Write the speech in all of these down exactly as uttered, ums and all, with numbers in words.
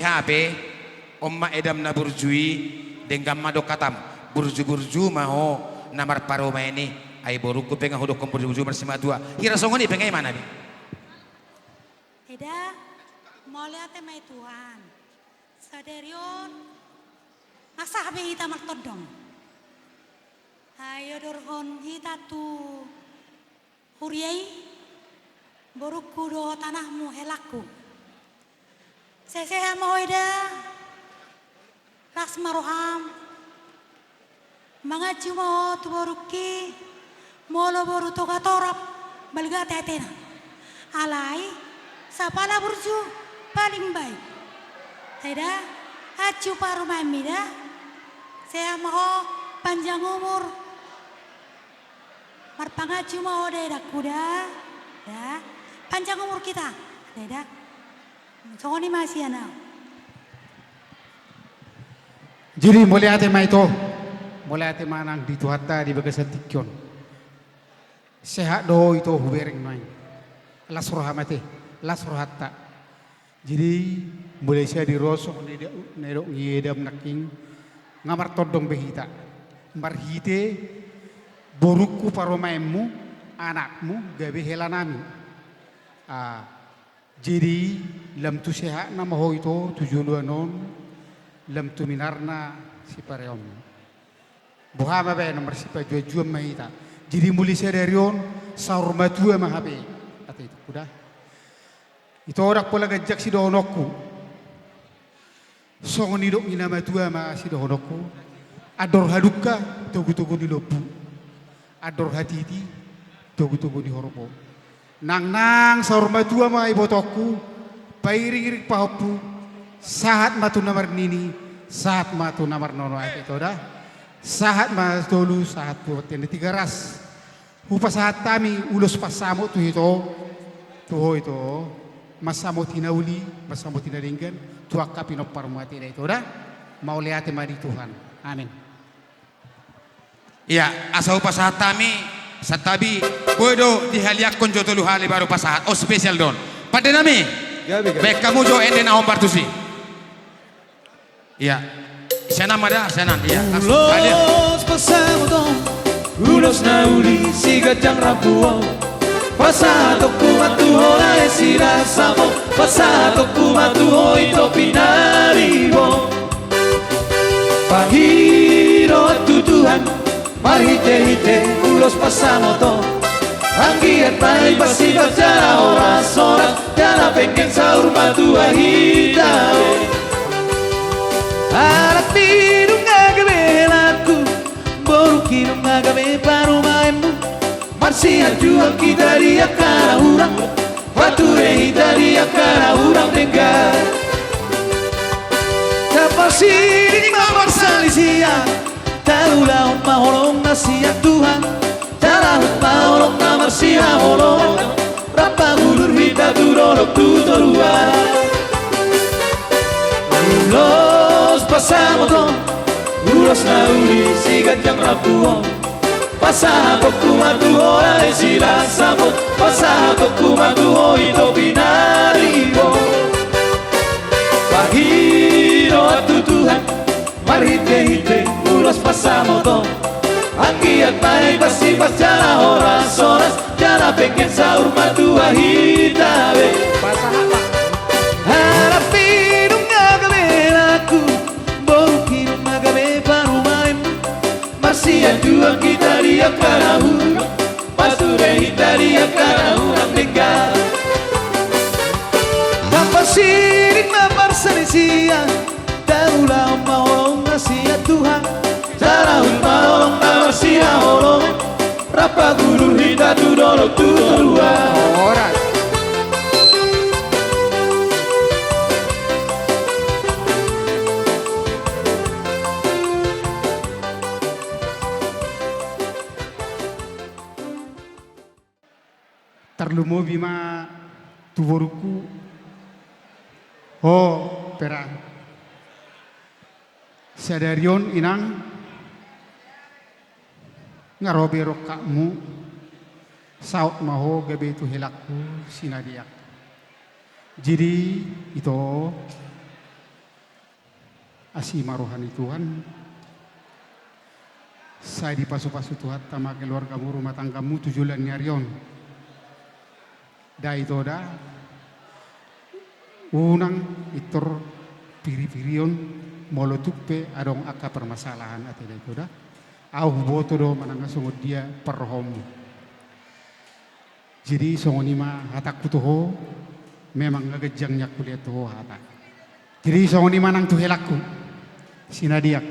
Hape, on ma edam na burju i, denggan ma dohonon, burju-burju ma ho na marparumaen i, ai borungku pe nga hudokkon burju-burju marsimatua. Hira songon i pe nga i ma na be. Eda, mauliate ma i Tuhan. Sadari on, asa be hita martondong. Ai odorhon hita tu huria i, borungku dohot anakmu helangku. Sehat-sehat ma ho Eda, las ma roham. Manganju ma ho tu borungki, molo boru Togatorop, balga teatena. Alai, sapala burju, paling baik. Eda, anju parumaenmi da, sehat ma ho, panjang umur. Marpanganju ma ho da edangku da, da, panjang umur hita, da, da. Songon i ma sian ahu. Jadi mauliate ma ito, mauliate ma nang di Tuhanta di bagasan tingki on. Sehat do ho ito hubereng nuaeng. Las roham ate, las rohanta. Jadi molo sai di roha songon na nidok ni edam nangkin, nga martondong be hita. Marhite borungku parumaenmu, anakmu, gabe helanami. Ah, Jadi, lam tu sehatna ma ho ito tu joloan on, lam tu minarna sipareonmu. Boha ma baenon, marsipanjuan-juan ma hita. Jadi molo sadari on, saur matua ma hape. Ate ito, udah. Ito ndang pola ganjang sidohononku. Songon nidok ni na matua ma sidohononku, andor hadungka, togu-togu ni lombu, andor hatiti, togu-togu ni horbo. Nang, nang saur matua ma ibotoonku, pairing-iring pahompu, sahat ma tu na marnini, sahat ma tu na marnono, ate ito da. Sahat ma tolu, sahat tu bontean Tigaras. Hupasahat hami ulos pansamot tu ito, tu ho ito, mansamoti na uli, mansamoti na denggan, tu angka pinomparmu ate da ito da, mauliate ma di Tuhan. Amin. Ia, asa hupasahat hami, santabi, boi do dihaliangkon jo tolu hali baru pasahat, on spesial do on. Pande nami, gabe, gabe. Baen hamu jo ende na hombar tusi. Ia. Sian an ma da, sian an, ia. Langsung. Ulos pansamot on, ulos na uli siganjang rambu on. Pasahatonku ma tu ho ale si las samot, pasahatonku ma tu ho ito pinaribot. Pangidoan tu Tuhan, marhite-hite ulos pansamot on. Anggiat ma i parsifat jala horas-horas, jala penggeng saur matua hita be. Anakmi nunga gabe helangku, borungki nunga gabe parumaenmu. Marsianjuan hita di angka na hurang, marture hita di angka na hurang denggan. Taparsiling ma parsalisian, taulahon ma holong na sian Tuhan. Jala hot ma holong na marsihaholongan, rap pagulur hita tu dolok tu toruan. Ulos pansamot on, ulos na uli siganjang rambu on. Pasahatonku ma tu ho ale si las samot, pasahatonku ma tu ho ito pinaribot. Pangidoan tu Tuhan, marhite-hite ulos pansamot on. Anggiat ma i parsifat jala horas-horas, jala penggeng saur matua hita be. Pasahat ma. Anakmi nunga gabe helangku, borungki nunga gabe parumaenmu. Marsianjuan hita di angka na hurang, marture hita di angka na hurang denggan. Taparsiling ma parsalisian, taulahon ma holong na sian Tuhan. Jala hot ma holong na marsihaholongan, rap pagulur hita tu dolok tu toruan. Horas. Tarlumobi ma tu borungku, ho Pera. Sadari on inang, nga ro be rongkapmu, saut ma ho gabe tu helangku si na deak. Jadi ito, Asi ma roha ni Tuhan. Sai dipasupasu Tuhanta ma keluargamu, rumah tanggamu tu joloan ni ari on. Ndang ito da, unang pintor piripirion molo tung pe adong angka permasalahan, ate, ndang ito da. Ahu huboto do manang songon dia parrohaonmu. Jadi songon i ma hatangku tu ho, memang nga ganjang nian hulean tu ho hata. Jadi songon i ma nang tu helangku, Sinadiak.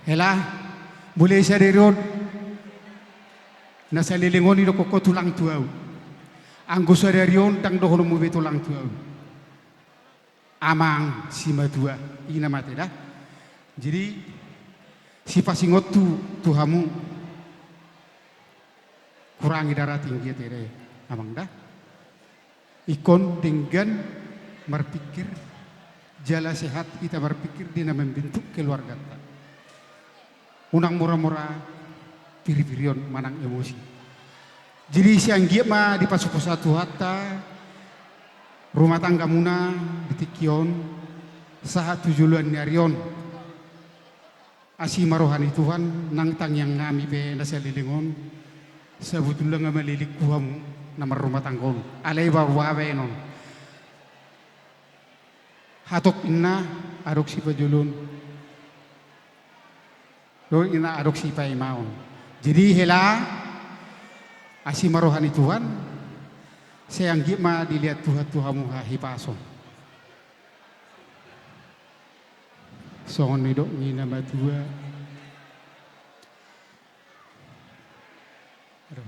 Hela, mulai sadari on, na saleleng on didokkon ho tulang tu ahu. Anggo sadari on ndang dohononmu be tulang tu ahu. Amang simatua, i na mate da. Jadi sipasingot tu, tu hamu. Kurangi darah tinggi, ate, da, amang da. Ingkon denggan marpikir, jala sehat hita marpikir di na membentuk keluarganta. Unang mura-mura piripirion manang emosi. Jadi sai anggiat ma dipasupasu Tuhanta rumah tanggamuna di tingki on sahat tu joloan ni ari on. Asi ma roha ni Tuhan, nang tangiangnami pe na saleleng on, sabotulna nga malilik tu hamu na marrumah tangga on. Alai baru baen on. Hatop inna adong sipajoloon. Dohot inna adong sipaimaon. Jadi hela, asi ma roha ni Tuhan, sai anggiat ma dilehon Tuhan tu hamu hahipason. Songon nidok ni na matua. Aduh,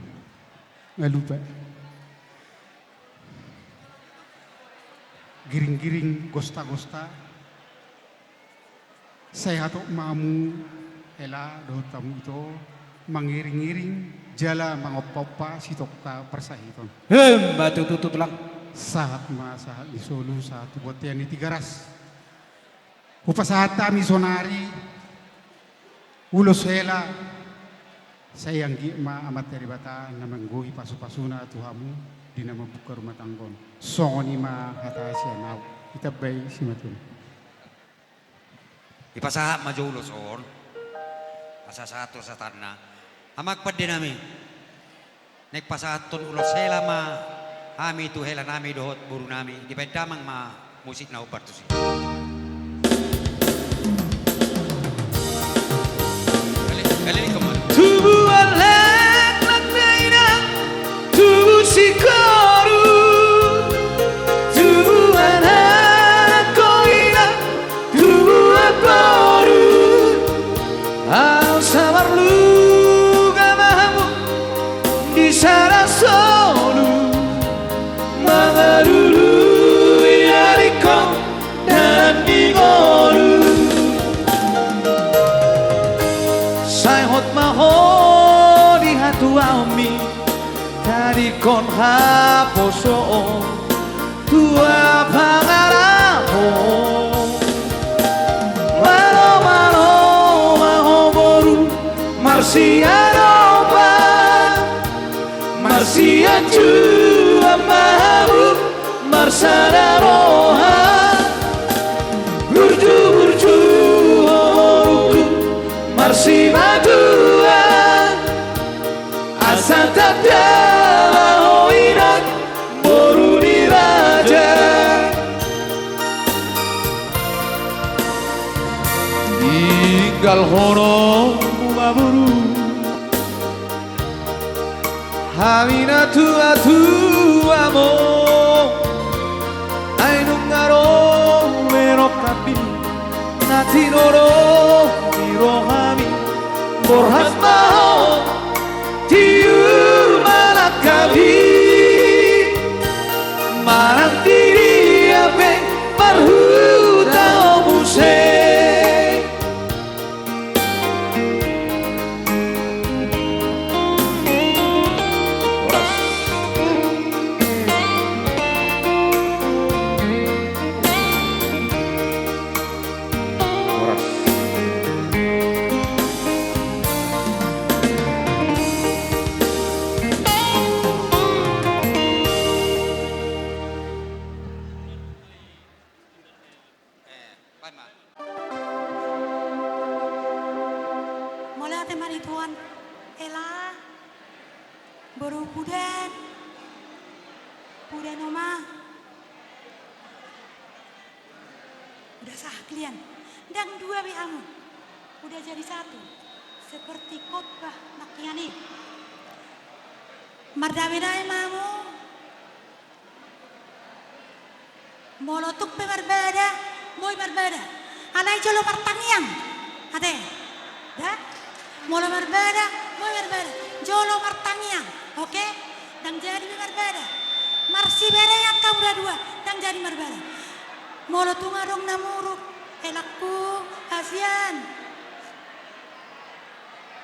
nga lupa. Giring-giring gosta-gosta. Sai hatop ma hamu hela dohot hamu ito mangiring-iring jala mangompa-ompa sitongka parsahiton. Hem, ma tutu, tulang. Sahat ma sahat ni solu, sahat tu bontean ni Tigaras. Hupasahat hami sonari ulos hela, sai anggiat ma Amanta Debata na manggohi pasu-pasuna tu hamu di na mambuka rumah tangga on. Songon i ma hata sian ahu. Ditambai simatua. Dipasahat ma jo ulos on. Asa sahat tu satanna. Amang pandenami. Naeng pasahathon ulos hela ma hami tu helanami dohot borunami. Dibaen damang ma musik na hombar tusi. Gale, gale, ingkon ma. Tubuan laklak na inang, tubu singkoru, tubuan anak ho inang, tubuan boru. Au sabar luga ma hamu di sada solu, mangalului adingkon dalan ni ngolu. Sai hot ma ho di hatuaonmi, tadingkon haposoon tua pangarahon. Malo, malo ma ho boru, marsiadopan, marsianjuan ma hamu, marsada roha. Burju, burju ho boru, marsimatuan. Asa tanda ma ho inang, boru ni raja. Tinggalhononmu ma boru hami na tua-tuamon. Ai nunga ro be rongkapmi na tinodo ni rohami, borhat ma ho tiur manangkapi, manang di dia pe marhuta ho muse. Horas. Horas. Mauliate ma di Tuhan. Hela, boru Pudan, Pudan Oma. Udah sah kalian. Ndang dua be hamu. Udah jadi satu. Seperti khotbah nangkiningan i. Mardabe-dabe ma hamu. Molo tung pe marbada, boi marbada. Alai jolo martangiang. Ate. Da? Molo marbada, boi marbada. Jolo martangiang. Oke? Ndang jadi be marbada. Marsiberean hamu na dua. Ndang jadi marbada. Molo tung adong na muruk, helangku, hasian.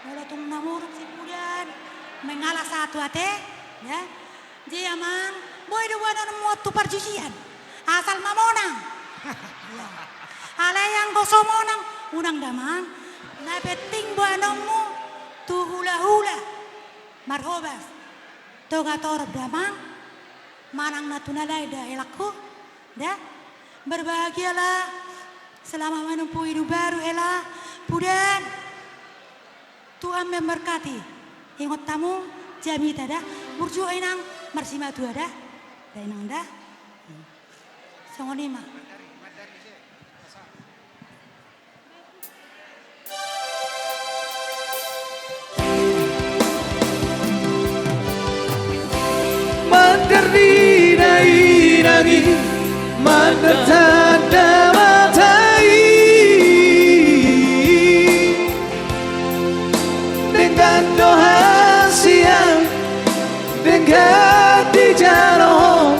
Molo tung na muruk si Pudan, mengala satu ate, ya. Jadi amang, boi do boanonmu on tu parjujian. Asal ma monang. Ya. Alai anggo so monang, unang damang. Na penting boanonmu tu hula-hula. Marhobas. Toga torop damang. Manang na tu na lain da helangku. Da? Berbahagialah. Selamat menempuh hidup baru, Hela. Pudan. Tuhan memberkati. Ingot hamu, jamita da. Burju inang, marsimatua da. Da inang da. Songon i ma. Mandar di dainang i, mandar tanda mata i. Denggan do hasian, denggan dijalo,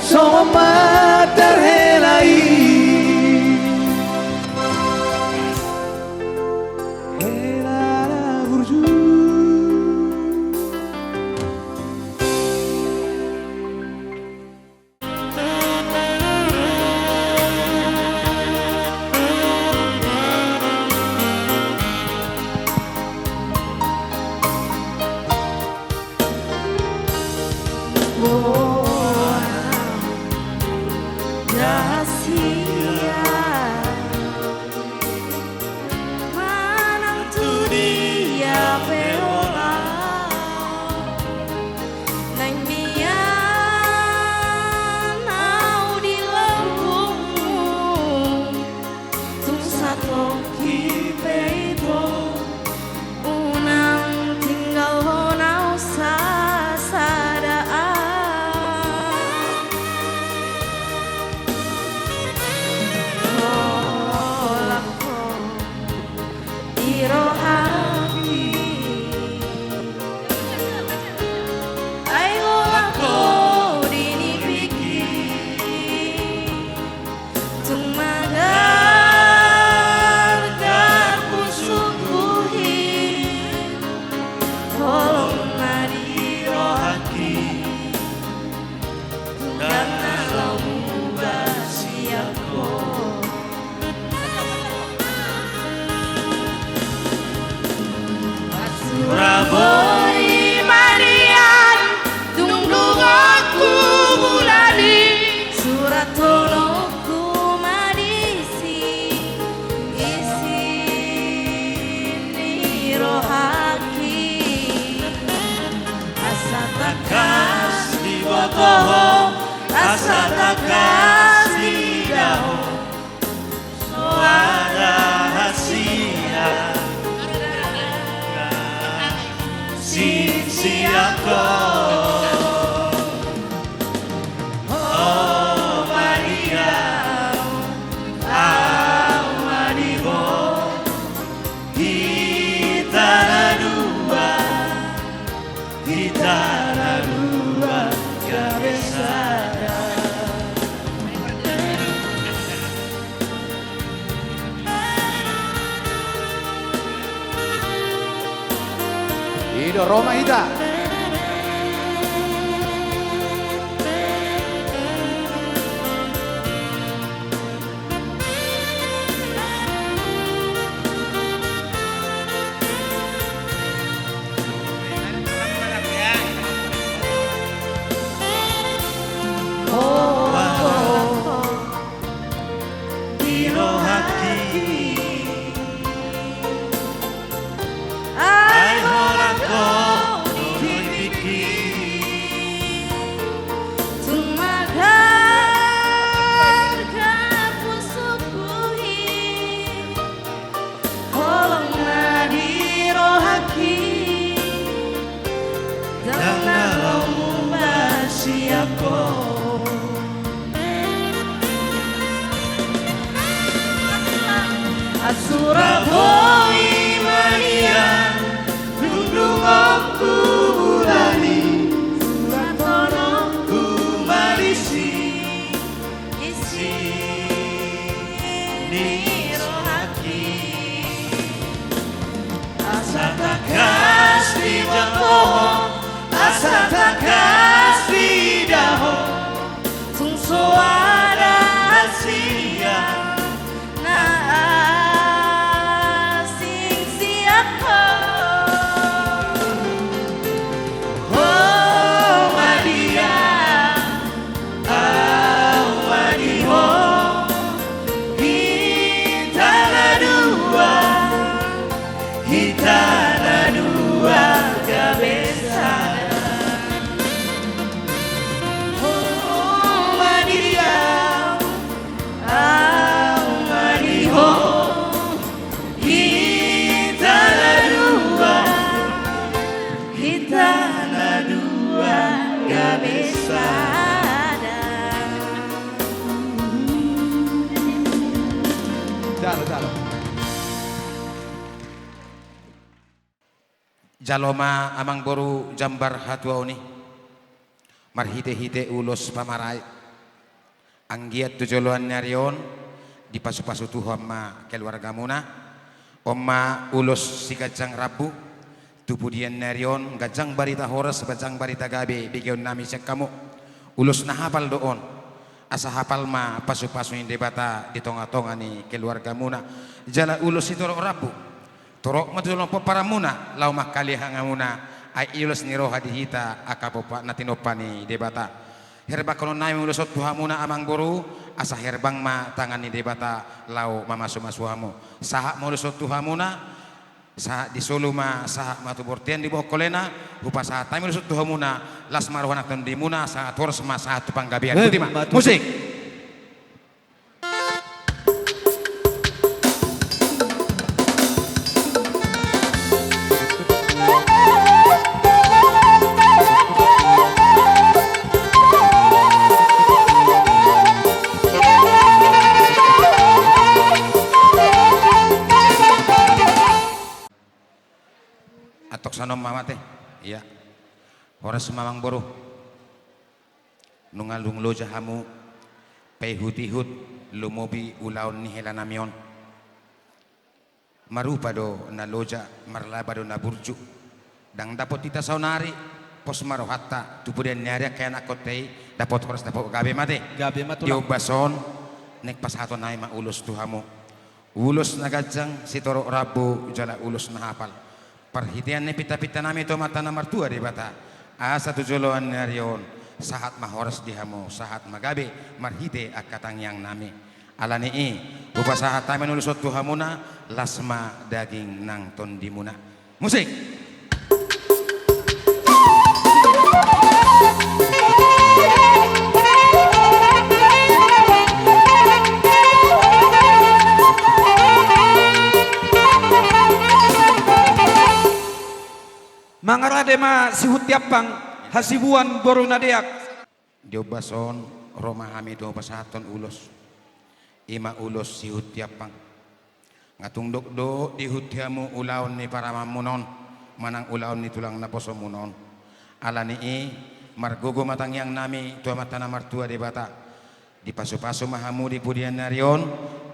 songon mandar hela i. Hela na burju. Manang tu dia pe holan, naeng mian au di lambungmu, tung satongkin pe ito. Unang tinggalhon au sasada. Holan ho di rohangki. Ai holan ho di nipingki. Tung magargar pusukku i, holong na di rohangki, ndang na laho mubasian ho. Sura boi ma nian, dung dungotku bulan i, surathononku ma disi isi ni rohangki. Asa tangkas diboto ho, asa tangkas diida ho. Soada hasian, sisian ho. Ho ma di au, au ma di ho. Hita na dua. Hita na dua gabe sada. I do, ro ma hita. Di roha Ai holan ho do i tingki, tung marga pusukku i. Holong ma di rohangki, ndang na laho mubasiahon. Asura boi maliang, dungdungonku hulani, suratononku marisi. Isi ni rohangki. Asa tangkas diboto ho, asa tangkas diida ho, tung so ada sian na asing sian ho. Ho ma dia Au ma di ho, hita na dua, hita na dua gabe sada. Ho ma di au, au ma di ho, hita na dua, hita na dua gabe sada. Jalo, jalo. Jalo ma amangboru jambar hatuaon i. Marhitehite ulos pamarai. Anggiat tu joloan ni ari on, dipasupasu Tuhan ma keluargamuna. On ma ulos siganjang rambu, tu pudian ni ari on, ganjang barita horas, ganjang barita gabe, begeonnami sian hamu. Ulos na hapal do on, asa hapal ma pasupasu ni Debata di tongatonga ni keluargamuna. Jala ulos sitorop rambu, torop ma tu jolo pomparanmuna, laho mangkaliangan hamuna, ai i ulos ni roha di hita angka pompa na tinompa ni Debata. Herbangkononnami ulos on tu hamuna amangboru, asa herbang ma tangan ni Debata laho mamasumasu hamu. Sahat ma ulos on tu hamuna, sahat di solu ma, sahat ma tu bontean di bohon holena, hupasahat hami ulos on tu hamuna, las ma roha nang tondimuna, sahat horas ma, sahat tu panggabean. Eh, boti ma. Musik. Antong sanon ma mate. Ia. Horas ma amangboru. Nunga dung loja hamu, paihutihut lumobi ulaon ni helanami on. Marupa do na loja, marlaba do na burju. Ndang dapot hita saonari, pos ma rohanta, tu pudian ni ari angka ianakhonta i, dapot horas dapot gabe mate. Gabe ma tulang. Di ombas on, naeng pasahatonnami ma ulos tu hamu. Ulos na ganjang sitorop rambu jala ulos na hapal. Parhitean ni pintapintanami tu Amanta na martua Debata, asa tu joloan ni ari on, sahat ma horas di hamu, sahat ma gabe, marhite angka tangiangnami. Ala ni i, hupasahat hami ulos on tu hamuna, las ma daging nang tondimuna. Musik. Mangarade ma si Hutiampang, hasibuan boru na deak. Di ombas on, ro ma hami tu pasahathon ulos. I ma ulos si Hutiampang. Nga tung dokdok diihut hamu ulaon ni paramanmuna on, manang ulaon ni tulang naposomuna on. Ala ni i, margogo ma tangiangnami tu Amanta na martua Debata. Dipasupasu ma hamu di pudian ni ari on,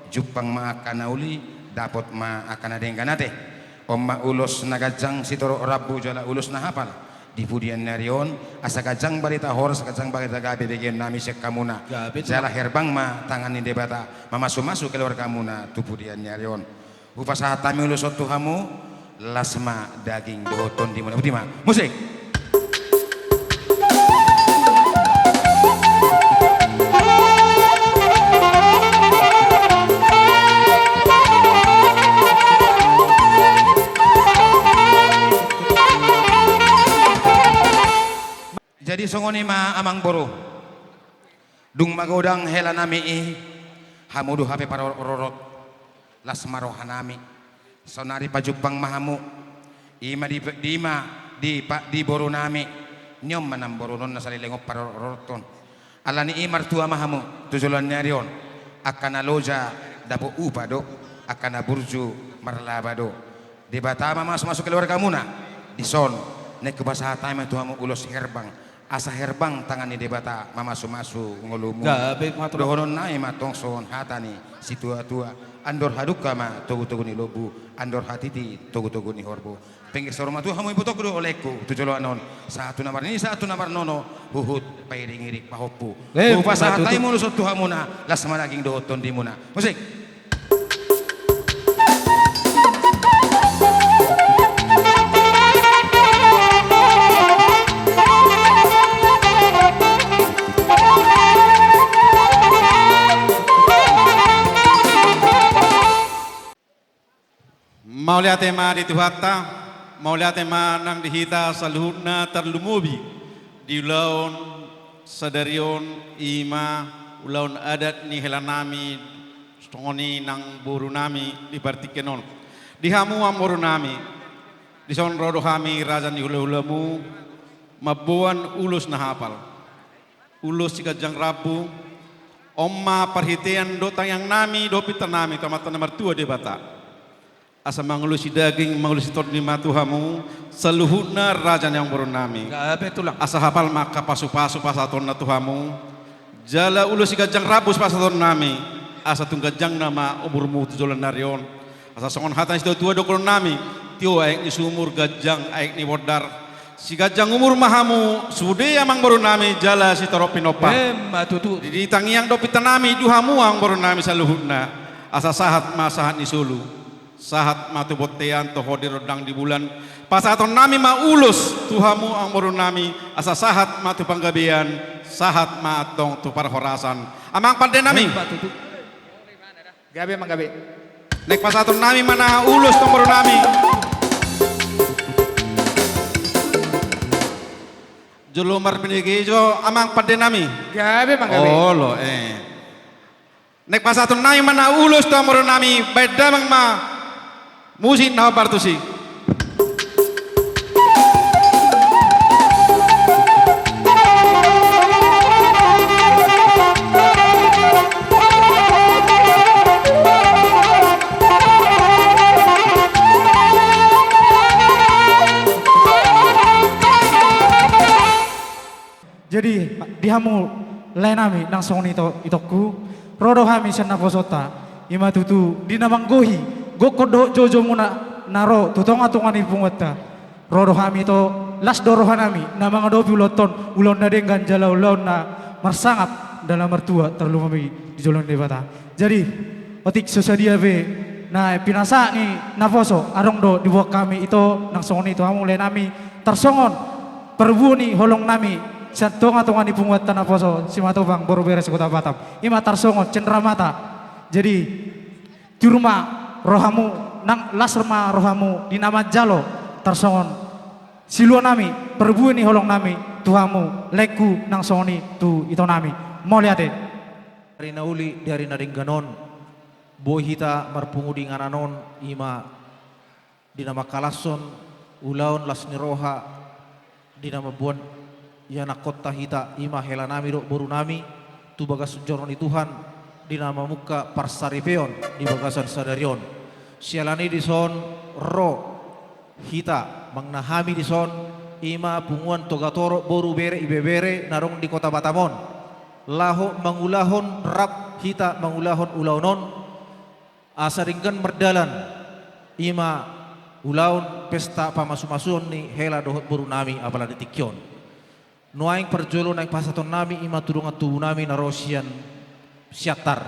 jumpang ma angka na uli, dapot ma angka na denggan ate. On ma ulos na ganjang sitorop rambu jala ulos na hapal. Di pudian ni ari on, asa ganjang barita horas, ganjang barita gabe begeonnami sian hamuna. Gabe, jala herbang ma tangan ni Debata, mamasumasu keluargamuna tu pudian ni ari on. Hupasahat hami ulos on tu hamu, las ma daging dohot tondimuna. Boti ma. Musik. Songon i ma amangboru. Dung magodang hela nami i, hamu do hape parorot-rorot. Las ma roha nami. Saonari pajumpang ma hamu. I ma di, di ma di, pa, di boru nami. Nion ma namboru on na saleleng on parorot-rorothon. Alani i martua ma hamu tu joloan ni ari on. Angka na loja dapot upa do, angka na burju marlaba do. Debata ma mamasu-masu keluargamuna. Dison, naeng hupasahat hami ma tu hamu ulos herbang. Asa herbang tangan ni Debata mamasu-masu ngolumu. Gabe ma tulang. Dohonon nami ma tong songon hata ni situa-tua. Andor hadungka ma togu-togu ni lombu, andor hatiti togu-togu ni horbo. Pengge saur matua hamu ibotongku dohot laengku tu joloan on. Sahat tu na marnini, sahat tu na marnono, huhut pairing-iring pahompu. Gabe ma tutu. Hupasahat hami ma ulos on tu hamuna, las ma daging dohot tondimuna. Musik. Mauliate ma di Tuhanta, mauliate ma nang di hita saluhutna, tarlumobi di ulaon sadari on, i ma ulaon adat ni hela nami, songon i nang boru nami di partingkian on. Di hamu amangboru nami, dison ro do hami raja ni hula-hulamu, mamboan ulos na hapal. Ulos siganjang rambu, on ma parhitean dohot tangiang nami dohot pinta nami tu Amanta na martua Debata. Asa mangulosi daging, mangulosi tondi ma tu hamu, saluhutna raja ni amangboru nami. Gabe tulang. Asa hapal ma angka pasu-pasu pasahatonna tu hamu, jala ulos siganjang rambu sipasahaton nami, asa tung ganjangna ma umurmu tu joloan ni ari on. Asa songon hata ni situa-tua dohonon nami, tio aek ni sumur, ganjang aek ni bondar. Siganjang umur ma hamu sude amangboru nami jala sitorop pinompar. Emma tutu. Di, di tangiang dohot pinta nami tu hamu amangboru nami saluhutna. Asa sahat ma sahat ni solu. Sahat ma tu bontean toho di rondang di bulan. Pasahaton nami ma ulos tu hamu amangboru nami, asa sahat ma tu panggabean, sahat ma antong tu parhorasan. Amang pande nami. Emma tutu. Gabe, amang, gabe. Naeng pasahaton nami ma na ulos tu amangboru nami. Jolo marpinege jo amang pande nami. Gabe, amang, gabe. Olo, eh. Naeng pasahaton nami ma na ulos tu amangboru nami, baen damang ma musik na hombar tusi. Jadi, di hamu lae nami nang songon i ito-, itongku, ro do hami sian naposonta, i ma tutu di na manggohi gokhon dohot joujou muna na ro tu tonga-tonga ni punguanta. Ro do hami ito, las do roha nami na mangadopi ulaon on, ulaon na denggan jala ulaon na marsangap, ndang na martua, tarlumobi di joloan ni Debata. Jadi, otik so sadia pe na pinasahat ni naposo, adong do diboan hami ito nang songon i tu hamu lae nami, tarsongon parbue ni holong nami sian tonga-tonga ni punguanta naposo Simatupang boru Bere se-Kota Batam, i ma tarsongon cendramata. Jadi, tiur ma rohamu, nang las ma rohamu di na manjalo, tarsongon silua nami, parbue ni holong nami tu hamu laengku nang songon i tu ito nami. Mauliate. Ari na uli di ari na denggan on, boi hita marpungu di inganan on, i ma di na mangkalashon ulaon las ni roha, di na mamboan ianakkonta hita, i ma hela nami dohot boru nami, tu bagas joro ni Tuhan, di na mamungka parsaripeon di bagasan sadari on. Siala ni i dison ro hita, manang hami dison, i ma punguan Togatorop boru Bere Ibebere na adong di Kota Batam on, laho mangulahon, rap hita mangulahon ulaon on, asa denggan mardalan, i ma ulaon pesta pamasumasuon ni hela dohot boru nami apala di tingki on. Nuaeng parjolo naeng pasahaton nami i ma tu dongan tubu nami na ro sian Siantar.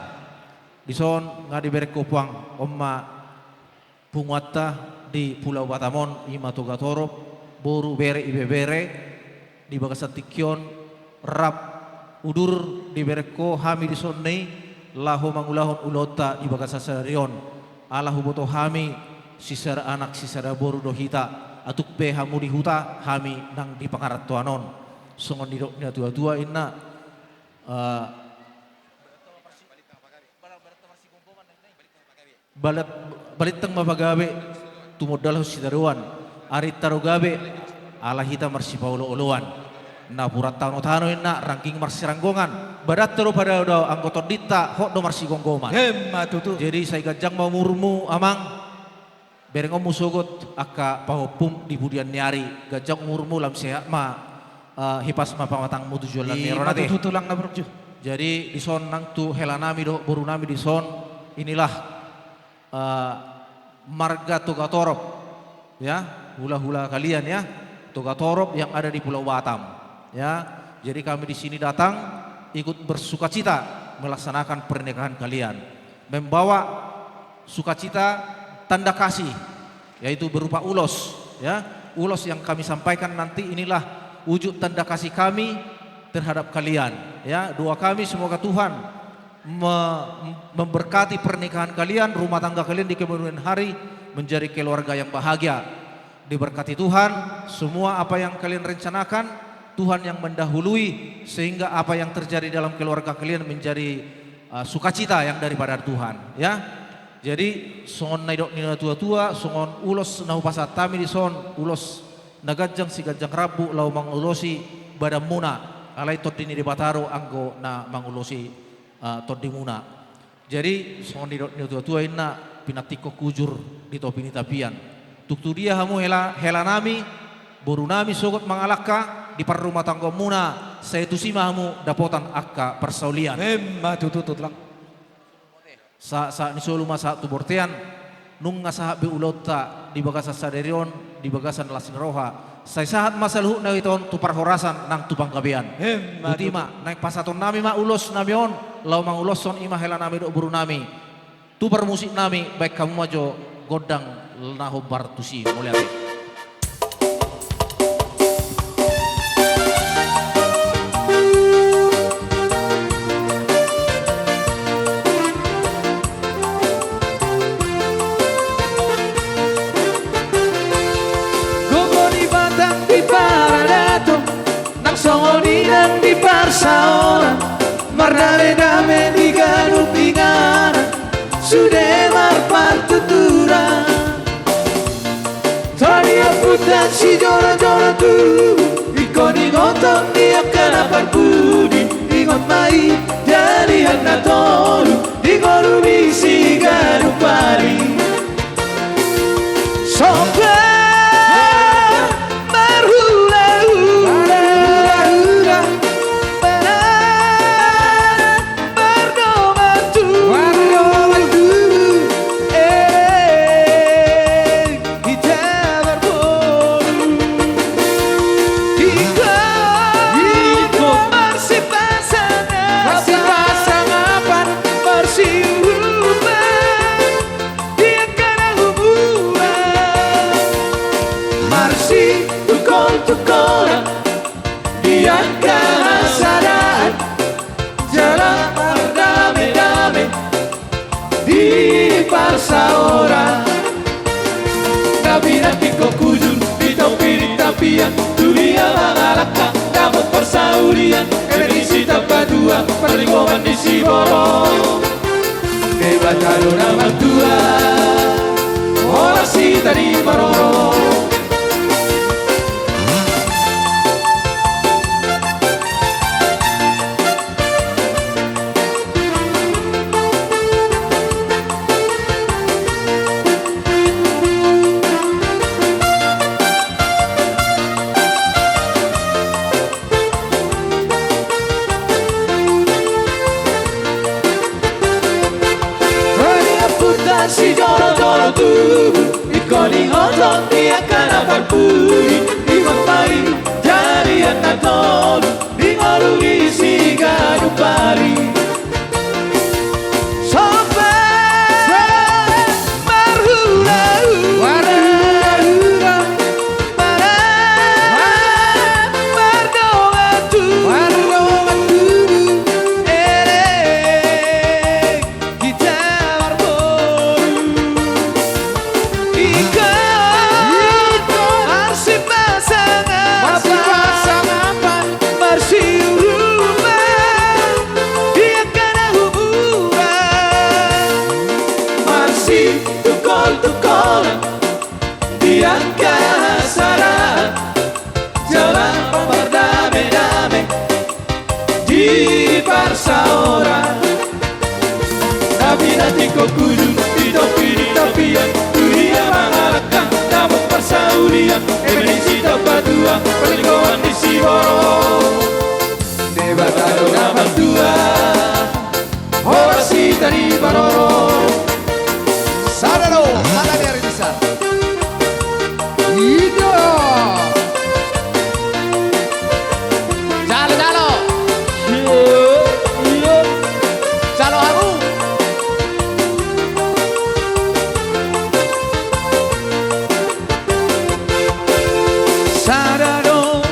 Dison nga diberengkon puang, on ma punguanta di Pulau Batam on, i ma Togatorop boru Bere Ibebere, di bagasan tingki on, rap udur diberengkon hami dison i, laho mangulahon ulaonta di bagasan sadari on. Ala huboto hami sisada anak sisada boru do hita, atik pe hamu di huta, hami nang di pangarantoan on. Songon nidok ni natua-tua inna, eh, balat-, balintang ma pagabe tumundalhon sitadoan, arinta do gabe ala hita marsipaolo-oloan. Napuran tano-tano inna, rangging marsiranggongan, badanta do padao-dao anggo tondinta hot do marsigomgoman. Emma tutu. Jadi sai ganjang ma umurmu amang. Berengonmu sogot angka pahompum di pudian ni ari, ganjang umurmu, lam sehat ma, eh, hipas ma pamatangmu tu joloan ni ari on ate. Ima tutu tulang na burju. Jadi dison nang tu helanami dohot borunami dison, inilah, eh, marga Togatorop, ya, hula-hula kalian ya, Togatorop yang ada di Pulau Batam, ya. Jadi kami di sini datang ikut bersukacita melaksanakan pernikahan kalian. Membawa sukacita, tanda kasih, yaitu berupa ulos, ya. Ulos yang kami sampaikan nanti inilah wujud tanda kasih kami terhadap kalian, ya. Doa kami semoga Tuhan me-, memberkati pernikahan kalian, rumah tangga kalian di kemudian hari menjadi keluarga yang bahagia. Diberkati Tuhan, semua apa yang kalian rencanakan, Tuhan yang mendahului, sehingga apa yang terjadi dalam keluarga kalian menjadi, eh, sukacita yang daripada Tuhan, ya. Jadi, songon na nidok ni natua-tua, songon ulos na hupasahat hami dison, ulos na ganjang siganjang rambu laho mangulosi badanmuna, alai Tondi ni Debata do anggo na mangulosi, eh, tondimuna. Jadi, songon nidok ni natua-tua inna, pinantikhon hujur di topi ni tapian. Tung tu dia hamu hela, helanami, borunami sogot mangalangka, di parrumatanggaonmuna, sai tusi ma hamu dapotan angka parsaulian. Emma tutu tulang. Sa-, sahat ni solu ma sahat tu bontean, nunga sahat be ulaonta di bagasan sadari on, di bagasan las ni roha. Sai sahat ma saluhutna hita on tu parhorasan nang tu panggabean. Emma tutu. Boti ma, naeng pasahatonnami ma ulosnami on, laho manguloshon i ma helanami dohot borunami. Tu parmusiknami, baen hamu ma jo gondang na hombar tusi, mauliate. Gogo ni batang di paradaton, nang songon i nang di parsaoran, mardame-dame di ganup inganan, sude marpartuturan. Tadi ompunta sijolo-jolo tubu, ingkon ingoton di angka na parpudi, ingot ma i di haliang na tolu, di ngolu ni siganup ari. Sopa marhula-hula, marhula-hula, marhula-hula. Mardongan tubu, mardongan tubu, elek hita marboru. Ingkon, ingkon marsipasangapan, marsipasangapan, marsiurupan. Di angka na humula, marsitungkol-tungkolan, di angka na sadaan, jala mardame-dame di parsaoran. Na pinantikhon hujur di topi ni tapian, tu dia mangalangka dapot parsaulian, elek ni sitamba dua, parlinggoman ni siborok. Debata do na martua, horas hita di parorot. Tadi ompunta sijolo-jolo tubu, ingkon ingoton di angka na parpudi, ingot ma i di haliang na tolu, di ngolu ni siganup ari. Sopa marhula-hula, marhula-hula, mardongan tubu, mardongan tubu, elek hita marboru. Ingkon, ingkon marsipasangapan, marsipasangapan. Tungkol-tungkolan di angka hasaraan, jala pardame-dame di parsaoran. Tapi na tingkos ujung di topi ni tapian, tu dia mangalangka damang parsaulian, eme ni sitaompatua, parlinggoman ni siborok. Debata do na martua, horas hita di parorot. Sada do, sada di ari bisa. Ido. Jalo, jalo. Jalo hamu. Sada do,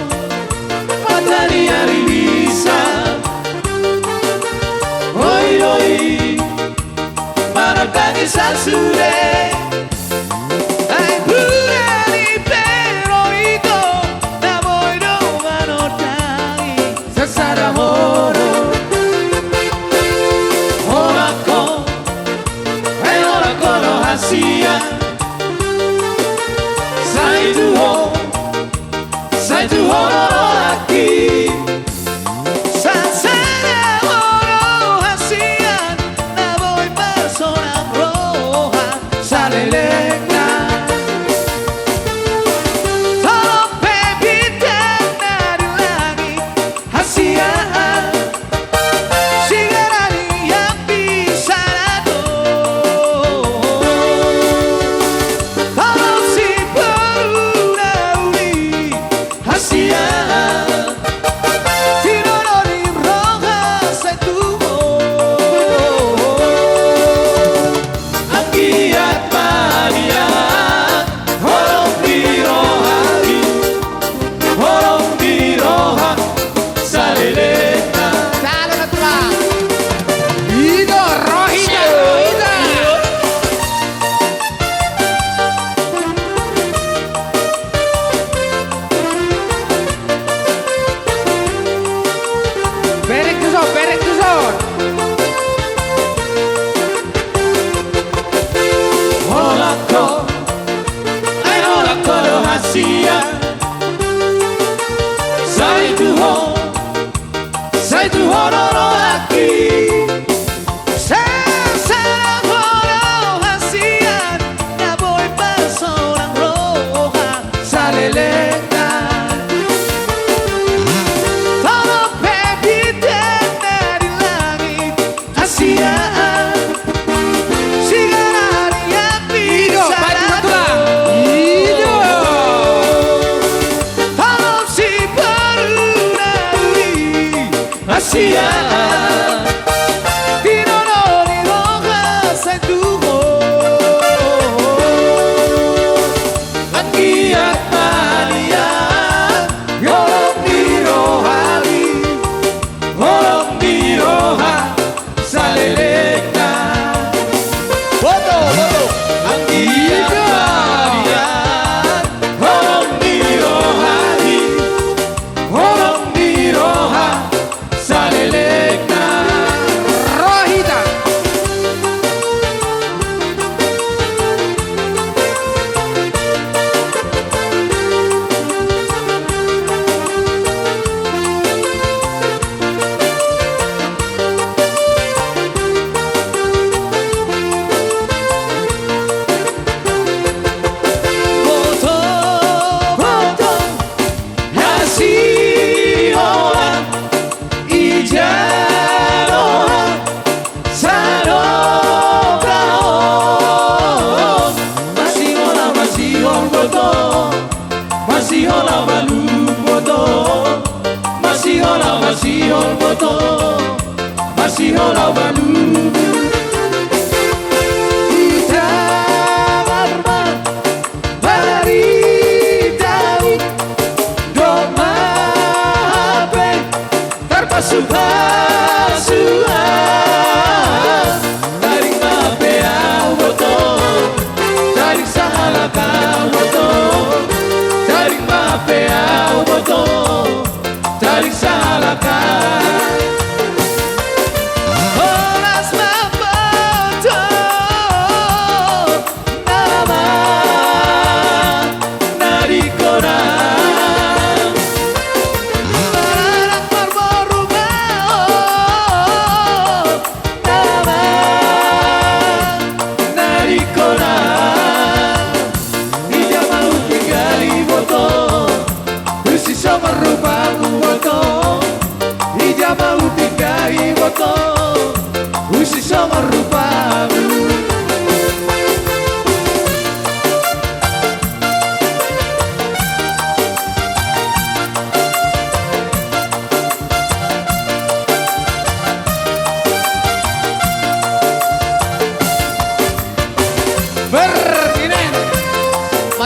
mata ni ari bisa. Oi, oi. Manang tangisan sude. Ai pura ni peroi do, na boi do manondangi. Sasada moro. Holan ho, ai holan ho do hasian. Sai tu ho, sai tu ho do rohangki. Sasada moro hasian, na boi parsonang roha salelengna. Tolong pe bintang na di langit hasian, sigaran ni api sada do. Tolong si boru na uli hasian.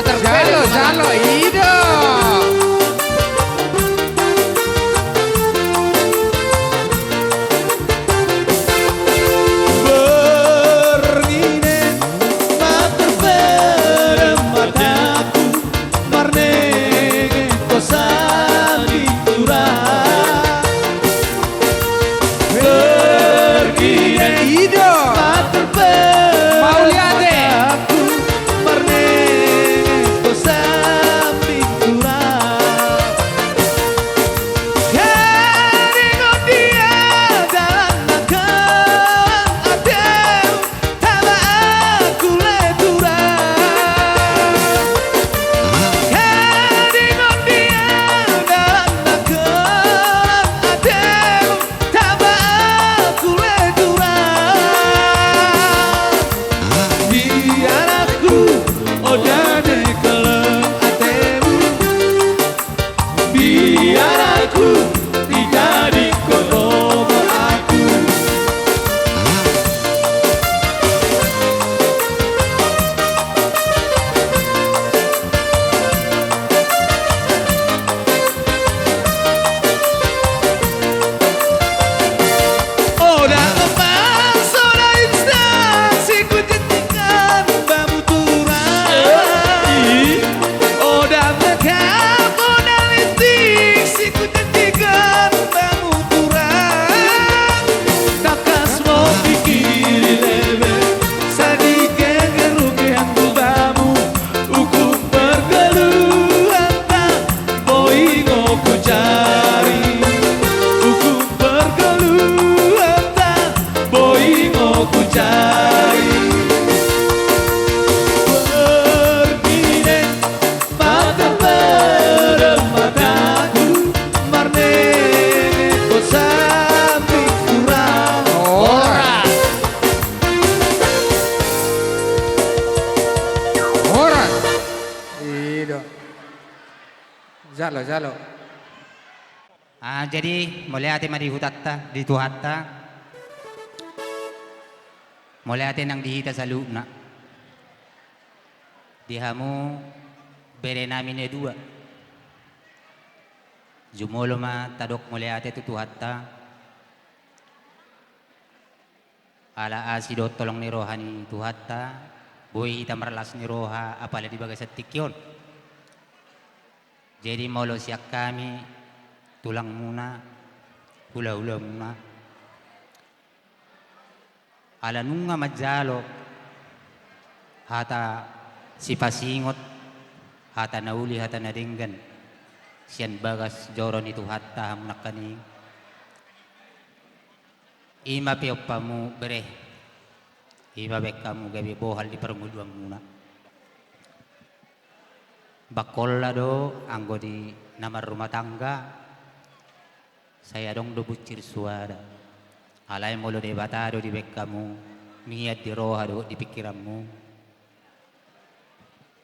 Jalo, jalo, i do. Borngin ma terpedam mataku, marnengeng ho sambing tulang. Borngin ma terpedam mataku, marnengeng ho sambing tulang. Heringon dia dalan na kalang atemu, taba aku le tulang. Heringon dia dalan na kalang atemu, taba aku le tulang. Biar aku odane kalang atemu. Biar aku dijadikan nomor aku. Oda ombas, oda instansi, ku jentikan bamu tulang. Oda mekap, oda listiksi, ku jentikan bamu tulang. Tangkas ma pikiri lebe, sadikekekerugian tu bamu. Ukum pergaulan ta boi ngo kucari. Ukum pergaulan ta boi ngo kucari. Borngin ma terpedam mataku, marnengeng ho sambing tulang. Horas. Horas. I do. Jalo, jalo. Ah, jadi, mauliate ma di Tuhanta, di Tuhanta. Mauliate nang di hita saluhutna. Di hamu berenami na dua. Jumolo ma tadok mauliate tu Tuhanta. Ala asi dohot holong ni roha ni Tuhanta, boi hita marlas ni roha apala di bagasan tingki on. Jadi molo sian hami tulangmuna, hulahulamuna, ala nunga manjalo hata sipasingot, hata na uli, hata na denggan sian bagas joro ni Tuhanta hamu nangkaning. I ma peop hamu bere, i ma baen hamu gabe bohal di parngoluanmuna. Bangkolla do anggo di na marrumah tangga, sai adong do bunsir suada. Alai molo Debata do dibaen hamu niat di roha dohot di pingkiranmu,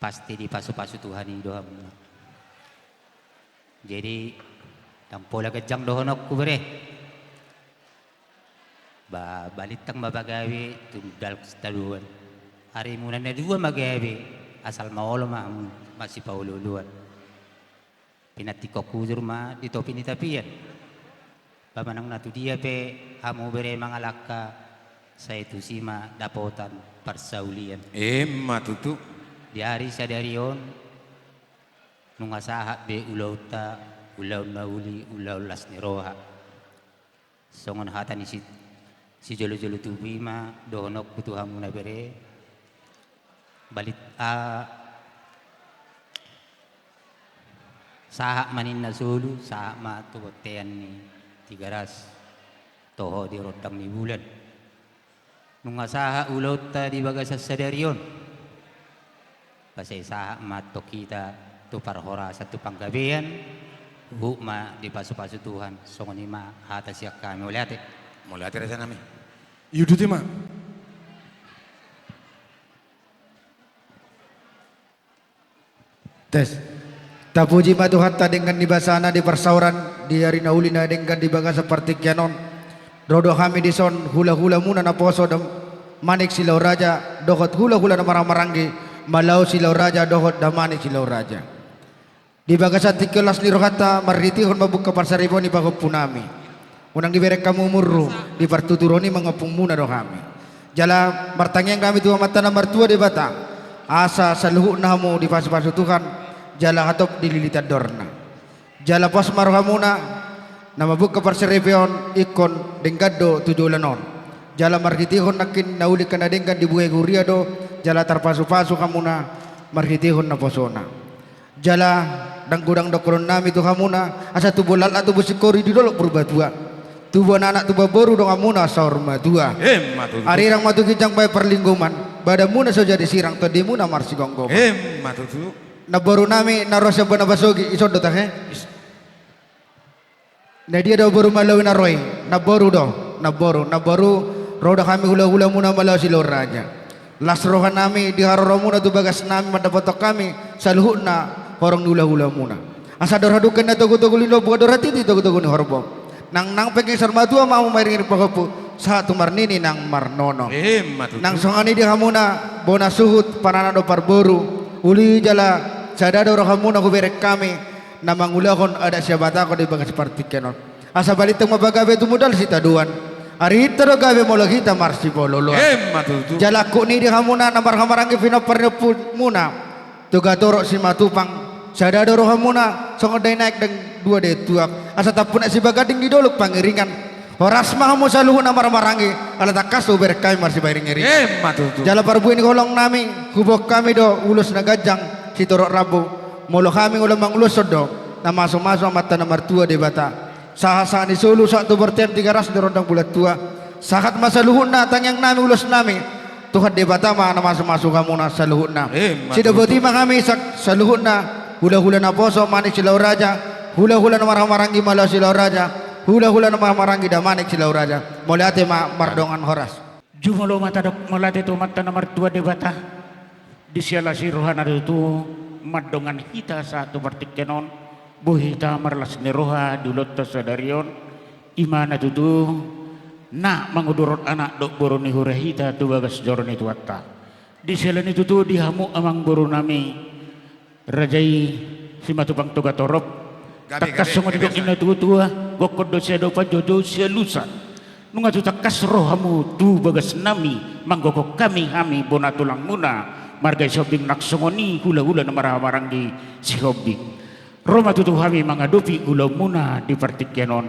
pasti dipasupasu Tuhan i do hamuna. Jadi, ndang pola ganjang dohononku bere. Ba, balintang ma pagabe tu dalan sitadoan. Arimuna na dua ma gabe, asal ma olo ma hamu masipaolooloan. Pinantikhon hujur ma di topi ni tapian. Ba manang na tudia pe hamu bere mangalangka, sai tusi ma dapotan parsaulian. Emma tutu. Di ari sadari on, nunga sahat be ulaonta, ulaon na uli, ulaon las ni roha. Songon hata ni si, sijolojolo tubu i ma dohononku tu hamuna bere. Balit, a, sahat ma ninna solu, sahat ma tu bontean ni Tigaras, toho di rondang ni bulan. Nunga sahat ulaonta di bagasan sadari on. Ba sai sahat ma antong hita tu parhorasan, tu panggabean, huhut ma dipasupasu Tuhan. Songon i ma hata sian hami, mauliate. Mauliate rajanami. Iuduti ma. Tes. Tapuji ma Tuhanta denggan ni basana di parsaoran, di ari na uli na denggan di bagasan partingkian on. Ro do hami dison hulahulamuna naposo dam-, Manik Silau Raja, dohot hulahula na marhahamaranggi, Malao Silau Raja dohot Damanik Silau Raja. Di bagasan tingki on las ni rohanta marhitehon mambuka parsaripeon i pahompunami. Unang dibereng hamu umurmu, dipartuturon i mangompungmuna do hami. Jala martangiang hami tu Amanta na martua Debata, asa saluhutna hamu dipasupasu Tuhan, jala hatop dililiti andorna. Jala pos ma rohamuna, na mambuka parsaripeon ingkon denggan do tu joloan on. Jala marhitehon nangkin na uli angka na denggan dibuhai huria do, jala tarpasupasu hamuna marhitehon naposona. Jala ndang godang dohononnami tu hamuna, asa tubuan laklak tubuan singkoru di dolok Purbatua. Tubuan anak tubuan boru donganmuna saur matua. Emma tutu. Arirang ma tu ginjang bahen parlinggoman, badanmuna so jadi sirang tondimuna marsigomgoman. Emma tutu. Namborunami na ro sian bona pasogit, ison do tahe? Na dia do boru Malawi na ro i? Namboru do, namboru, namboru, ro do hami hulahulamuna Malao Silau Raja. Las rohanami di haroromuna tu bagasnami mandapothon hami saluhutna horong ni hulahulamuna. Asa andor hadungka ninna togutogu ni lombu, andor hatiti togutogu ni horbo. Nangnang pe saur matua ma hamu mairingiring pahompu, sahat tu marnini nang marnono. Emma tutu. Nang songon i di hamuna bona suhut, pananak dohot parboru, uli jala sada do rohamuna hubereng hami na mangulahon adat sihabatahon di bagas partingkian on. Asa balintang ma pagabe tumundalhon sitadoan. Ari hita do gabe molo hita marsipaluluan. Emma tutu. Jala angkup ni di hamuna na marhahamaranggi pinompar ni ompumuna Togatorop Simatupang, sada do rohamuna songon dainaek nang dua daintuak, asa tampunak sibaganding di dolok Pangiringan. Horas ma hamu saluhutna marhahamaranggi, ala tangkas hubereng hami marsipairingiringan. Emma tutu. Jala parbue ni holongnami, huboan hami do ulos na ganjang sitorop rambu. Molo hami olo manguloshon do na masumasu Amanta na martua Debata, sahat-sahat ni solu sahat tu bontean Tigaras ni Rondang Bulan Tua. Sahat ma saluhutna tangiangnami ulosnami, Tuhan Debata ma na masumasu hamuna saluhutna. Emma tutu. Sidapot i ma hami sa-, saluhutna, hulahula naposo Manik Silau Raja, hulahula na marhahamaranggi Malao Silau Raja, hulahula na marhahamaranggi Damanik Silau Raja. Mauliate ma, mardongan horas. Jumolo ma tadok mauliate tu Amanta na martua Debata. Di siala ni rohana tutu mandongan hita sahat tu partingkian on, boi hita marlas ni roha di ulaonta sadari on, i ma na tutu na mangudurhon anak dohot boru ni huria hita tu bagas joro ni Tuhanta. Di siala ni tutu di hamu amangborunami, Raja i Simatupang Togatorop. Gabe, gabe, gabe. Tangkas songon nidok ni natuatua, gokhon do siadopan, joujou sialusan. Nunga tutu tangkas ro hamu tu bagasnami, manggokhon hami, hami bona tulangmuna marga Sihombing, nang songon i hulahula na marhahamaranggi Sihombing. Ro ma tutu hami mangadopi ulaonmuna di partingkian on.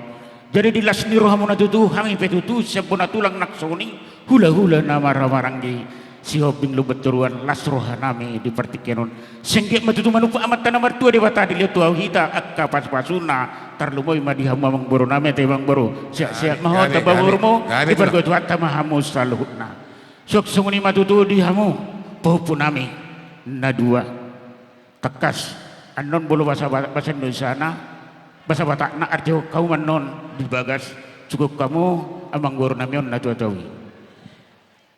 Jadi di las ni rohamuna tutu, hami pe tutu sian bona tulang nang songon i hulahula na marhahamaranggi Sihombing Lumban Toruan, las rohanami di partingkian on. Sai anggiat ma tutu manumpak Amanta na martua Debata dilehon tu hita angka pasupasuna, tarlumobi ma di hamu amangborunami, ate amangboru. Sehat-sehat ma ho, tamba umurmu, dipargogoi Tuhanta ma hamu saluhutna. Suang songon i ma tutu di hamu pahompunami na dua. Tangkas, annon molo basa, basa Indonesiana, basa Batakna, artihon hamu ma annon di bagas, cukup hamu amangborunami on na tuatua i.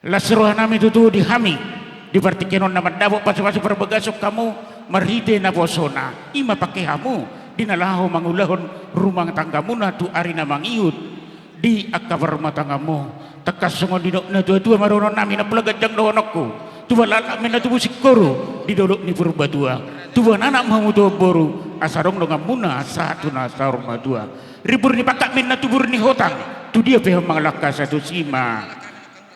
Las rohanami tutu di hami, di partingkian on na mandapot pasupasu parbagason hamu marhite naposona, i ma pangke hamu di na laho mangulahon rumah tanggamuna tu ari na mangihut di angka parrumatanggaonmu. Tangkas songon nidok natuatua ma dohononnami, napulang ganjang dohononku, tubuan laklak ma inna tubu singkoru di dolok ni Purbatua, tubuan anak ma hamu tubuan boru, asa adong donganmuna sahat tu na saur matua. Rimbur ni pangkat ma inna tumbur ni hotang, tu dia pe ho mangalangka, asa tusi ma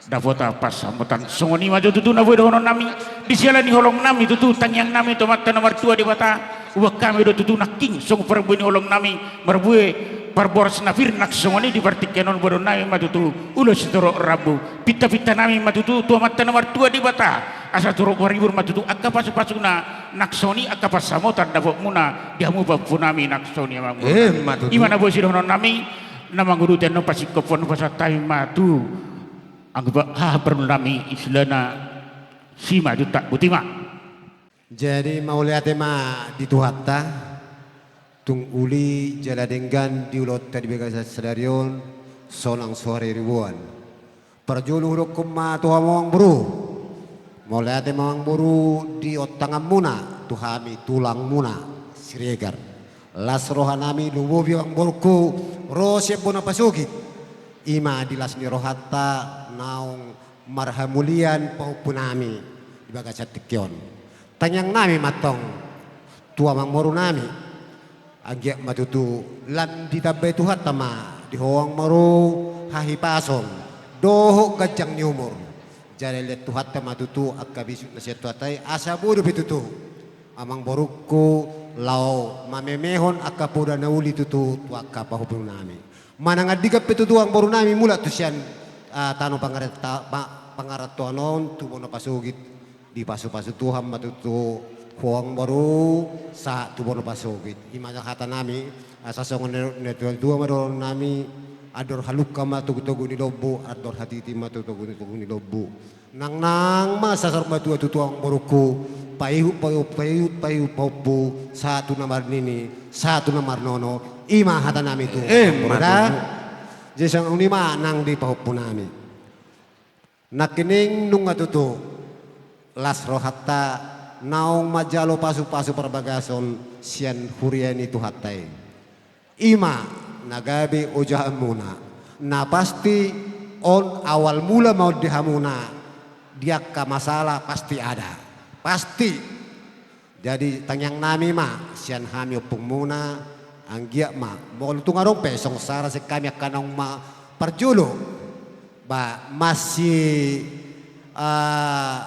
dapotan pansamotan. Songon i ma jo tutu na boi dohononnami, di siala ni holongnami tutu, tangiangnami tu Amanta na martua Debata, huboan hami do tutu nangkin songon parbue ni holongnami, marbue parboras na pir, nang songon i di partingkian on boanonnami ma tutu ulos sitorop rambu. Pintapintanami ma tutu tu Amanta na martua Debata, asa torop maribur ma tutu angka pasupasuna, nang songon i angka pansamotan dapotmuna di hamu pahompunami, nang songon i amang. Emma tutu. I ma na boi sidohononnami, na manguduti annon pasingkophon, pasahat hami ma tu anggo pa-, haha parulunami, istilahna, si ma juntak, boti ma. Jadi mauliate ma di Tuhanta, tung uli jala denggan di ulaonta di bagasan sadari on, sonang so haririboan. Parjolo hudokkon ma tu hamu amangboru, mauliate ma amangboru di ontanganmuna tu hami tulangmuna Siregar. Las rohanami, lumobi amangboruku, ro sian bona pasogit, i ma di las ni rohanta naung marhamulian pahompunami. di bagasan tingki on. Tangiang nami ma antong tu amangboru nami. Anggiat ma tutu lam ditambai Tuhanta ma di ho amangboru hahipason dohot ganjang ni umur. Jala dilehon Tuhanta ma tutu angka bisuk na sian Tuhanta i, asa boi dope tutu amangborungku laho mamemehon angka poda na uli tutu tu angka pahompu nami. Manang andigan pe tutu amangboru nami mulak tu sian, ah, tano pangaranto-, pa-, pangarantoan on tu bona pasogit, dipasupasu Tuhan ma tutu ho amangboru sahat tu bona pasogit. I ma hata nami, asa songon na, na tua-tua ma dohonon nami, andor halumpang ma togu-togu ni lombu, andor hatiti ma togu-togu ni lombu. Nangnang ma saur matua tutu amangborungku, paihut, paihut, paihut, paihut pahompu, sahat tu na marnini, sahat tu na marnono, i ma hata nami tu. Eh, amangboru da. Matumu. Jadi songon i ma nang di pahompu nami. Nangkining nunga tutu las rohanta naung manjalo pasupasu parbagason sian huria ni Tuhanta i. I ma na gabe ojahanmuna. Na pasti on awal mula ma on di hamuna, di angka masalah pasti ada. Pasti. Jadi tangiang nami ma sian hami ompungmuna, anggiat ma molo tung adong pe songon sara sian hami angka naung ma parjolo. Ba masi, ah,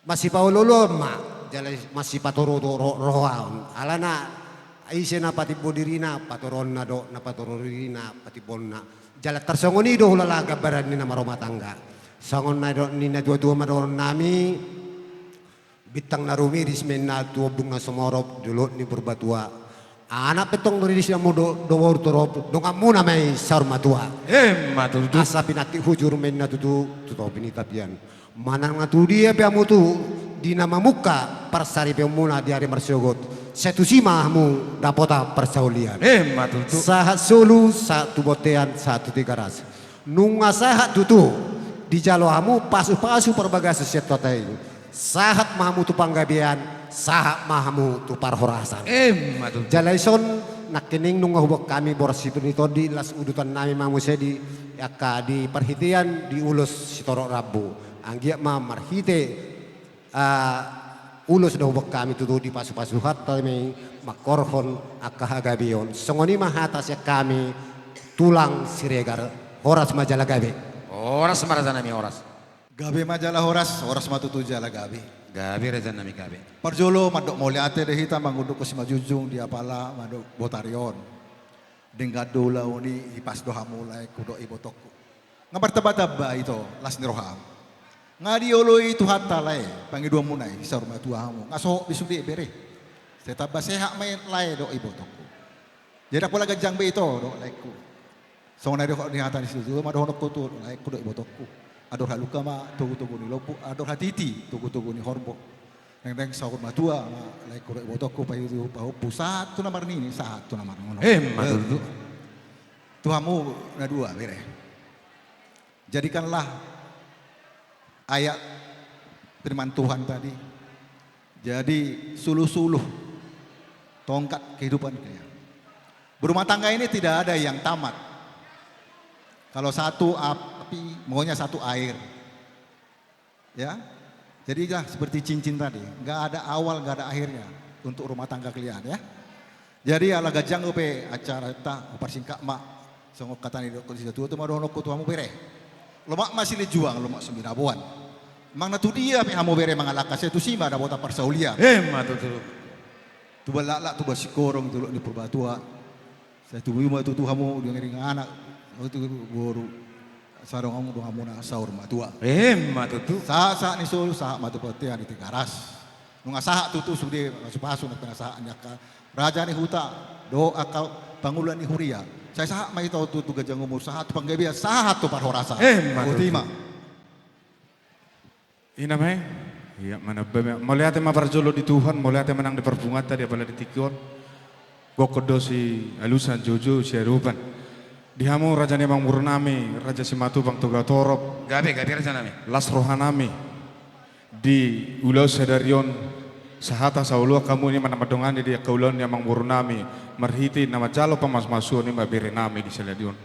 masipaolooloan ma, jala masipatoru-, ro-, rohaon. Alana ise na patimbo dirina, patoruonna do, na patoru dirina, patimboonna. Jala tarsongon i do hulala gambaran ni na marrumah tangga. Songon na nidok ni na tua-tua ma dohonon nami, bintang na rumiris ma inna tu ombun na sumorop, dolok ni Purbatua. Anak pe tong riris hamu do, do boru torop, donganmuna ma i saur matua. Emma tutu. Asa pinantik hujur ma inna tutu, tu topi ni tapian. Manang na tudia pe hamu tutu, di na mamungka parsaripeonmuna di ari marsogot, sai tusi ma hamu dapotan parsaulian. Emma tutu. Sahat solu, sahat tu bontean, sahat tu Tigaras. Nunga sahat tutu, dijalo hamu pasupasu parbagason sian Tuhanta i. Sahat ma hamu tu panggabean, sahat ma hamu tu parhorasan. Emma tutu. Jala dison, nangkining nunga huboan hami boras sipir ni tondi, las udutan nami ma muse di, angka di parhitean di ulos sitorop rambu. Anggiat ma marhite, ah, ulos na huboan hami tutu dipasupasu Tuhanta ma i mangkorhon angka hagabeon. Songon i ma hata sian hami, Tulang Siregar, horas ma jala gabe. Horas ma raja nami, horas. Gabe ma jala horas, horas ma tutu jala gabe. Gabe raja nami, gabe. Parjolo mandok mauliate do hita, mangundukhon simanjujung di apala mandok botari on. Denggan do ulaon i, hipas do hamu laengku dohot ibotongku. Nga martambatamba ito las ni roham. Nga dioloi Tuhanta lae pangidoanmuna i, saur matua hamu. Nga sohot be sude bere. Sai tamba sehat ma i lae dohot ibotongku. Jadi ndang pola ganjang be ito dohot laengku. Songon na nidok ni hata ni situa-tua ma dohononku tu laengku dohot ibotongku. Andor halumpang ma togu-togu ni lombu, andor hatiti togu-togu ni horbo. Dengdeng saur matua ma laengku dohot ibotongku, paihut pahompu, sahat tu na marnini, sahat tu na marnono. Emma tutu. Tu hamu na dua bere. Jadikanlah ayat firman Tuhan tadi jadi suluh-suluh tongkat kehidupan kalian. Berumah tangga ini tidak ada yang tamat. Kalau satu api, maunya satu air. Ya. Jadilah seperti cincin tadi, nggak ada awal, nggak ada akhirnya untuk rumah tangga kalian, ya. Jadi ala ganjang dope acaranta, huparsingkat ma. Songon hata ni dokter situa-tua ma dohononku tu hamu bere. Lomak ma silinjuang, lomak so binaboan. Manang na tudia pe hamu bere mangalangka, sai tusi ma dapotan parsaulian. Emma tutu. Tubuan laklak, tubuan singkoru, tu dolok ni Purbatua. Sai tubu ma tutu hamu di ringan anak, tutu boru. Sai dongan, donganmuna saur matua. Emma tutu. Sahat-sahat ni solu, sahat ma tu bontean di Tigaras. Nunga sahat tutu sude pasupasu na pinasahat ni angka raja ni huta dohot angka pangula ni huria. Sai sahat ma ito tu, tu ganjang umur, sahat tu panggabean, sahat tu parhorasan. Emma tutu. Botima. Ina ma i. Ia, manamba ma. Mauliate ma parjolo di Tuhan, mauliate ma nang di parpunguanta di apala di tingki on. Gokhon do sialusan, joujou siadopan. Di hamu raja ni amangboru nami, Raja Simatupang Togatorop. Gabe, gabe raja nami. Las roha nami. Di ulaon sadari on, sahata saoloan hamu i ma na mandongani di angka ulaon ni amangboru nami, marhite na manjalo pamasumasuon i ma bere nami di sadari on.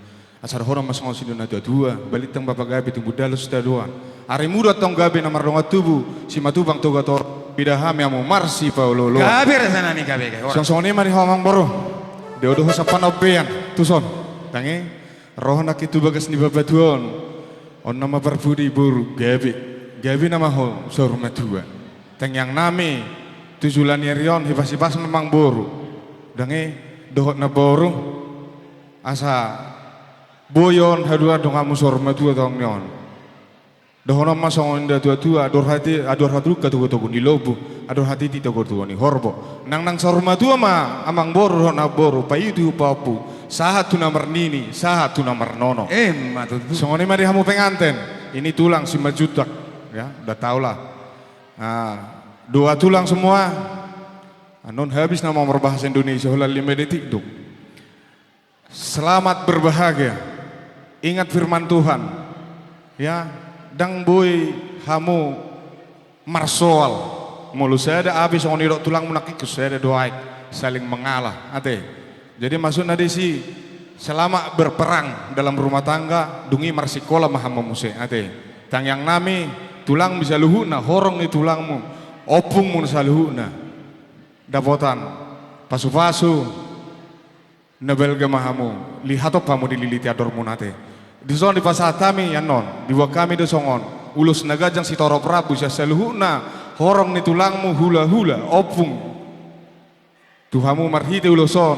Asa dohonon ma songon sidung na tuatua, balintang bapa gabe tumundalhon sitadoan. Arimu do antong gabe na mardongan tubu, Simatupang Togator, pida hami hamu marsipaolooloan. Gabe rajanami, gabe, gabe. Songon, songon i ma di ho amangboru. Dao do ho sampana ombean tuson. Tangi, ro ho nangkin tu bagas ni bapa tua on. On nama parpudi boru, gabe. Gabe nama ho saur matua. Tangiangnami tu joloan ni ari on, hipas-hipas ma amangboru. Tangi, dohot namboru. Asa boi on haduan donganmu saur matua taon ni on. Dohonon ma songon na tuatua, ador hati, ador hatiti togu-togu ni lombu, ador hatiti togu-togu ni horbo. Nang, nang saur matua ma amangboru dohot namboru, paiutuiuti, paompu, sahat tu na marnini, sahat tu na marnono. Emma tutu. Songon i ma di hamu penganten, ini tulang Simanjuntak, ya, udah tahulah. Nah, dua tulang semua. Annon habis nama marbahasa Indonesia, holan lima detik do. Selamat berbahagia. Ingat firman Tuhan. Ya, ndang boi hamu marsoal. Molo sada abe songon i didok tulangmu nangkin, sada do aek, saling mengalah. Ate. Jadi maksudna disi, selama berperang dalam rumah tangga, dung i marsikola ma hamu muse. Ate. Tangiangnami, tulangmi saluhutna, horong ni tulangmu, ompungmu saluhutna. Dapotan pasu-pasu na balga ma hamu, lihat, hatop hamu dililiti andormuna, ate. Dison dipasahat hami annon, diboan hami do songon ulos na ganjang sitorop rambu sian saluhutna horong ni tulangmu, hula-hula, ompung. Tu hamu marhite ulos on,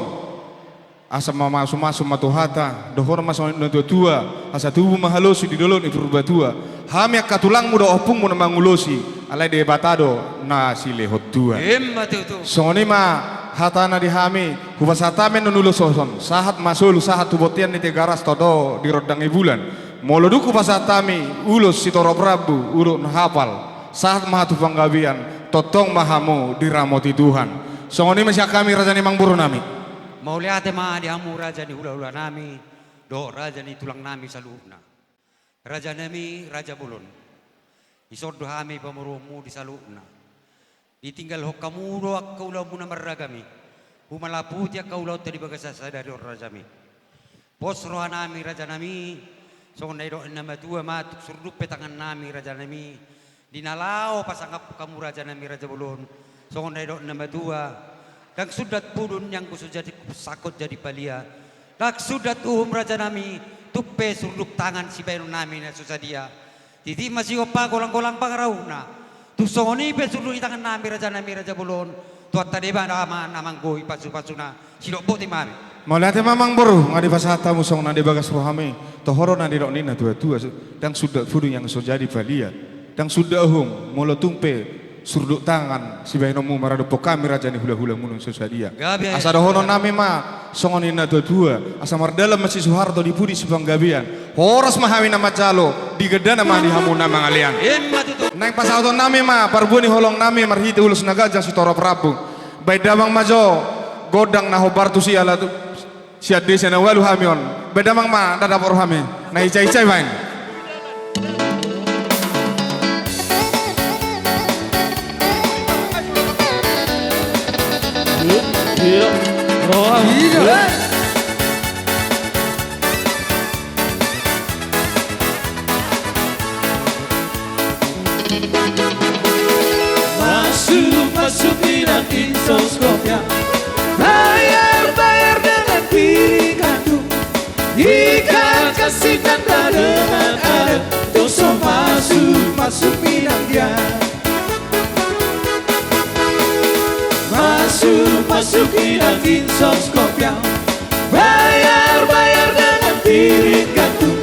asa mamasu-masu ma Tuhanta, dohonon ma songon na tuatua, asa tubu ma halosu di dolok ni Purbatua. Hami angka tulangmu dohot ompungmu na mangulosi, alai Debata do na silehon tua. Emma tutu. Songon i ma hatana di hami, hupasahat hami annon ulos on, sahat ma solu, sahat tu bontean ni Tigaras, toho di rondang ni bulan. Molo dung hupasahat hami ulos sitorop rambu, ulos na hapal, sahat ma hamu tu panggabean, tongtong ma hamu diramoti Tuhan. Songon i ma sian hami, raja ni amangborunami. Mauliate ma di hamu, raja ni hula-hulanami dohot raja ni tulangnami saluhutna. Rajanami, raja bolon, dison do hami pamoruonmu di saluhutna. Ditinggalhon hamu do angka ulaonmu na marragam i, humalaputi angka ulaonta di bagasan sadari on, rajanami. Pos rohanami, rajanami, songon na nidok ni na matua ma, tung surduk pe tangannami, rajanami, di na laho pasangap hamu, rajanami, raja bolon, songon na nidok ni na matua. Ndang sundat pudun nian anggo so jadi sangkot jadi palia. Ndang sundat uhum, rajanami, tung pe surduk tangan sibahenonnami na so sadia. Titi ma sigompa, golang-golang pangarahutna. Tung songon i pe surduk ni tangannami, rajanami, raja bolon, Tuhanta Debata ma na manggohi pasu-pasuna. Sidok boti ma hami. Mauliate ma amangboru, nga dipasahat hamu songon na di bagas rohami. Toho do na nidok ni na tuatua, ndang sundat pudun nian anggo so jadi palia. Ndang sundat uhum, molo tung pe surduk tangan sibahenonmu maradophon hami, raja ni hula-hulamuna na so sadia. Gabe. Asa dohononnami ma songon i na tuatua, asa mardalan ma si Suharto di pudi sipanggabean. Horas ma hami na manjalo, digandana ma di hamu na mangalean. Emma tutu. Naeng pasahatonnami ma parbue ni holongnami marhite ulos na ganjang sitorop rambu. Baen damang ma jo gondang na hombar tusi, ala tu sian desa na ualu hami on. Baen damang ma, ndang dapot rohami. Na ica-ica i baen. Masuk, masuk, inang, insos, kopiah. Bayar, bayar dengan piring kantong. Ikan, kasi, tanda dengan adat. Tung so masuk, masuk, inang, dia. Masuk, masuk, inang, insos, kopiah. Bayar, bayar dengan piring kantong.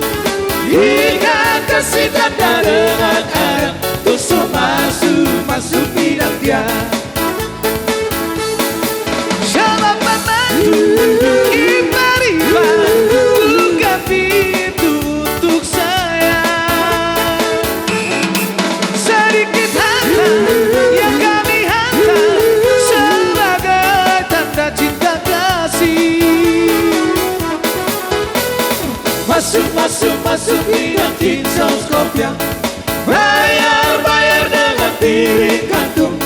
Ikan, kasi, tanda dengan adat. Tung so masuk, masuk, inang, dia. Siapa pembantu iba-iba, buka pintu untuk saya. Sedikit harta yang kami hantar sebagai tanda cinta kasih. Masuk, masuk, masuk, inang, insos, kopiah. Bayar, bayar dengan piring kantong.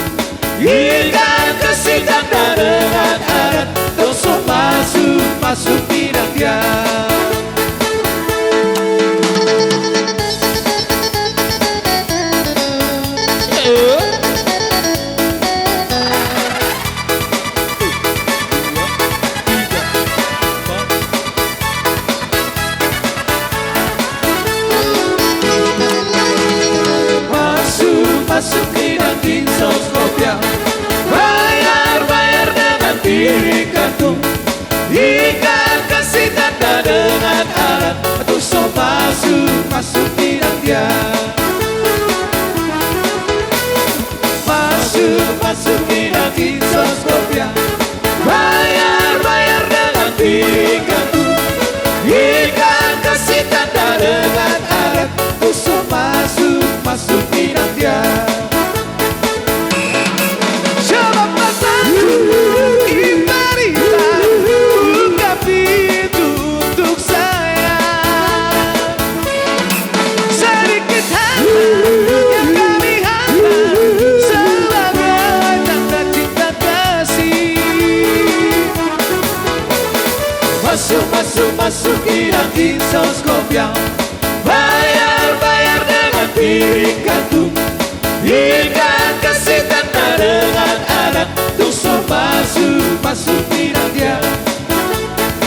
Ikan, kasi, tanda dengan adat. Tung so masuk, masuk, inang, dia. Masuk inang kinsos kopiah, bayar, bayar dengan piring kantung. Ikan kasi tanda dengan alat, tuso masuk, masuk inang dia. Masuk, masuk inang kinsos kopiah, bayar, bayar dengan piring kantung. Ikan kasi tanda dengan alat, tuso masuk, masuk inang dia. Coba pasang ibadah buka pintu untuk saya. Sedikit harta yang kami hantar sebagai tanda cinta kasih. Masuk, masuk, masuk inang kinsos kopiah. Bayar, bayar dengan piring kantung. Ikan kasi tanda dengan alat, tuso masuk, masuk inang dia.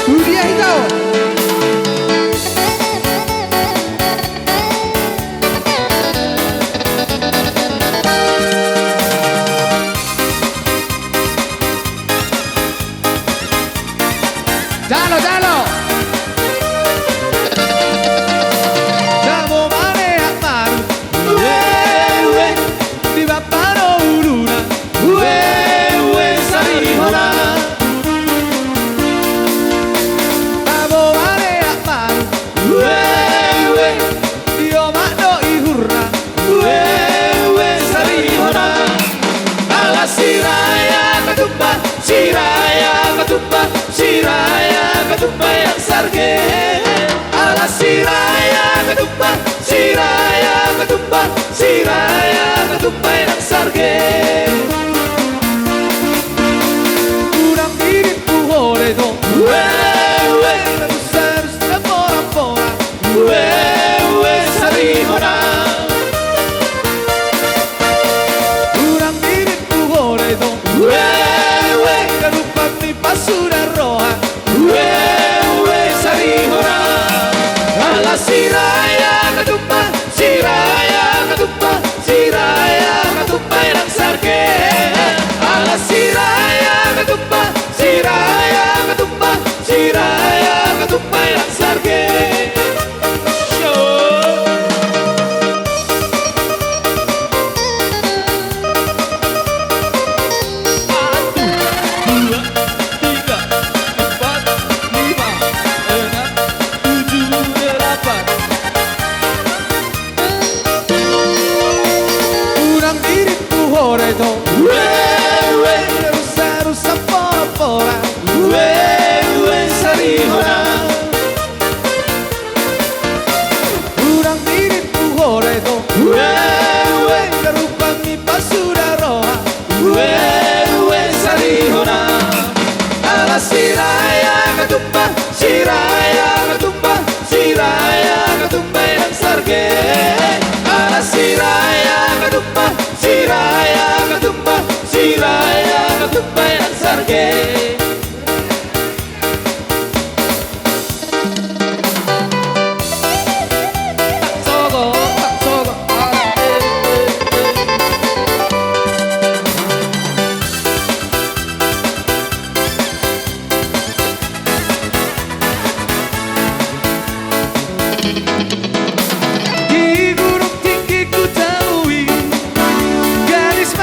Udia hita on. Jalo, jalo. Dabo mane hak maru. Ue, ue. Di bapa do uluna. Ue, ue, sari hona. Dabo mane hak maru. Ue, ue. Di omak do ihurna. Ue, ue, sari hona. Ala Siraia Katupa, Siraia Katupa, Siraia Katupa yang sarge. Ala Siraia Katupa, Siraia Katupa, Siraia Katupa yang sarge. Unang diri puhore do. Ue, ue. Terus, terus, pora-pora. Ue, ue, sari hona. Unang diri puhore do. Ue, ue. Garupa ni pasuda roha. Ue, ue, sari hona. Ala Siraia Katupa, Siraia Katupa, Siraia Katupa yang sarge. Ala Siraia Katupa, Siraia Katupa, Siraia Katupa yang sarge. Satu, dua, tiga, empat, lima, enam, tujuh, delapan. Unang diri puhore do. Ue, ue. Rusa, rusa, pora, pora. Ue, ue, sari hona. Unang diri puhore do. Ue, ue. Garupa ni pasuda roha. Ue, ue, sari hona. Ala Siraia Katupa, Siraia Katupa, Siraia Katupa yang sarge. Ala Siraia Katupa, Siraia Katupa, Siraia Katupa yang sarge. Di gunung tinggi kutemui gadis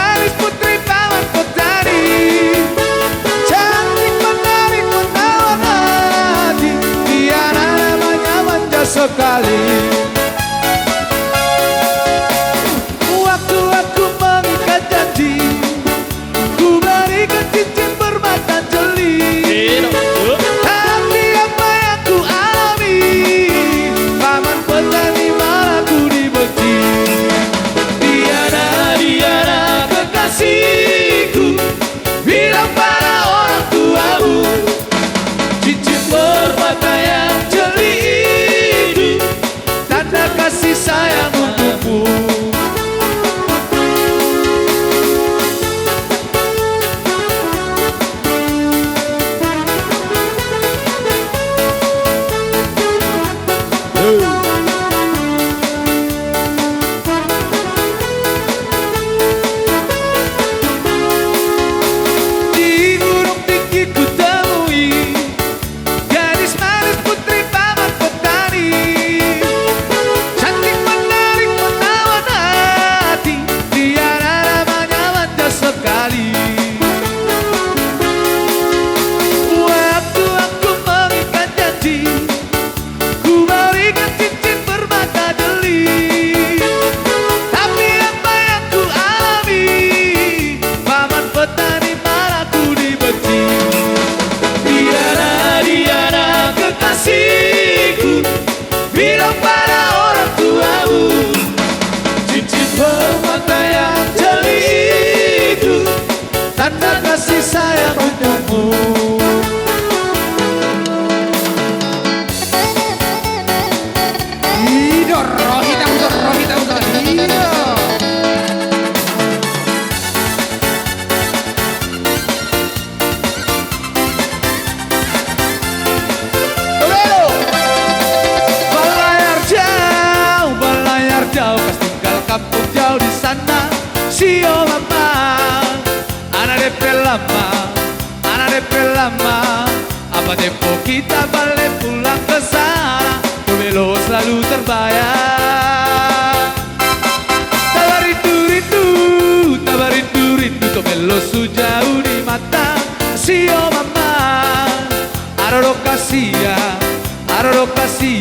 Sio mama, ana depel ama, ana depel ama. Apa tempo kita balik pulang ke sana, tu melo selalu terbayang. Tabarindu-rindu, tabarindu-rindu, tu melo su jauh di mata. Sio mama, aro do kasia, aro do kasi